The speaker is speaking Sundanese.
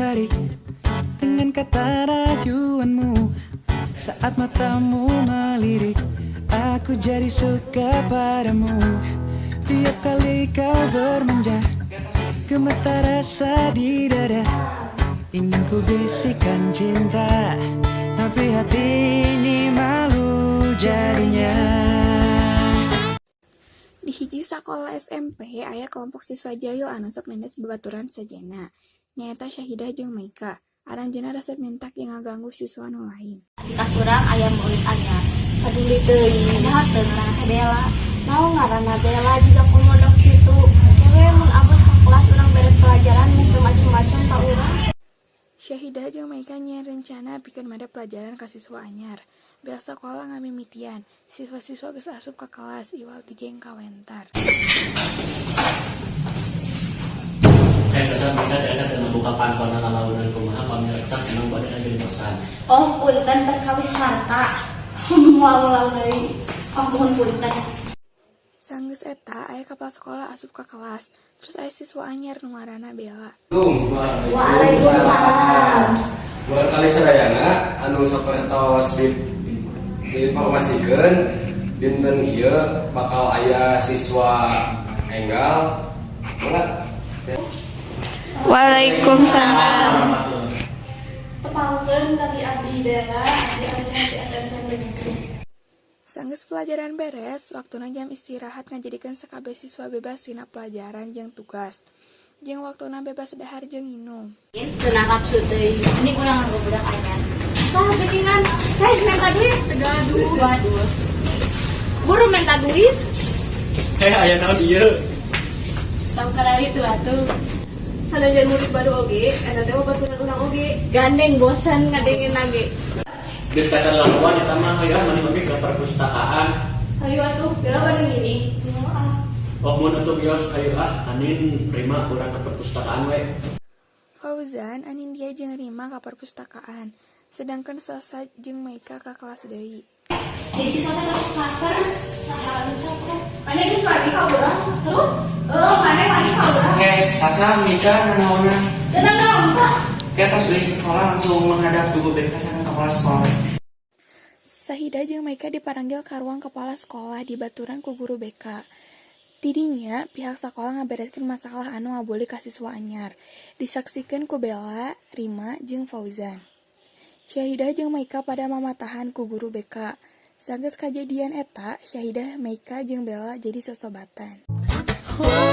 Tertarik dengan kata rayuanmu. Saat matamu melirik, aku jadi suka padamu. Tiap kali kau bermanja, gemetar rasa di dada. Ingin ku bisikan cinta, tapi hati ini malu jadinya. Di hiji sakola SMP aya kelompok siswa jahil anu sok nindes babaturan sejenna, nyaeta Syahidah jeung Maika. Aranjeunna resep mintak jeung ngaganggu siswa nu lain. Di kelas urang aya murid anyar. Paduli teuing, naha teu ngaranna teh Bella. Naon ngaranna Bella jiga komodok kitu. Kewe mun abos ka kelas urang beres pelajaran meh macem-macem ka urang. Syahidah jeung Maika nyieun rencana pikeun mere pelajaran ka siswa anyar. Bel sakola ngamimitian, siswa-siswa geus asup ka kelas iwal ti geng kawentar. Eh, Sasa, mereka biasa teu ngabuka pantona lalaunan kumaha pamireksa emang bade gentosan. Oh, punten perkawis harta. Moal ngulang deui. Oh, mohon punten. Sanggeus eta aya kepala sekolah asup ka kelas, terus aya siswa anyar nu ngaranna Bella. Waalaikumsalam. Murangkalih sadayana anu sapertos diinformasikeun dinten ieu bakal aya siswa enggal. Mangga. Waalaikumsalam. Tepangkeun kami abdi Bella, abdi anyar di SMP Negeri. Sanggeus pelajaran beres, waktuna jam istirahat ngajadikeun sakabeh siswa bebas tina pelajaran jeung tugas. Jeung waktuna bebas dahar jeung nginum. Teu nafsu teuing. Ini urang nganggo budak anyar. Saha geuningan? Heh, minta duit. Teu gaduh. Waduh. Buru minta duit. Heh, aya naon ieu? Tong kalari tuh atuh. Sanajan murid baru oge, eta teh babaturan urang oge. Gandeng bosan ngadengin lagi. Geus katerlaluan eta mah, hayu ah maneh oge ke perpustakaan. Hayu atuh, Bella bade ngiring. Oh, mun atuh bios, hayu ah, Anin, Rima, urang ke perpustakaan we. Fauzan, Anindya jeung Rima ka perpustakaan, sedangkan Sasa jeung Maika ka kelas deui. Jadi siswa teh geus kater, saha anu copet? Maneh geus wani ka urang? Terus? Maneh wani ka urang? Oke, Sasa, Mika, nanaonan. Teu nanaon, Pak. Kita tos dari sekolah langsung menghadap guru BK sareng kepala sekolah. Sahidah jeung Maika diparanggil ka ruang kepala sekolah dibaturan ku guru BK. Tidinya pihak sekolah ngabereskeun masalah anu ngabully ka siswa anyar. Disaksikeun ku Bella, Rima, jeung Fauzan. Syahidah jeung Maika pada mamatahan ku guru BK. Sanggeus kajadian eta, Syahidah, Maika jeung Bella jadi sosobatan. Oh.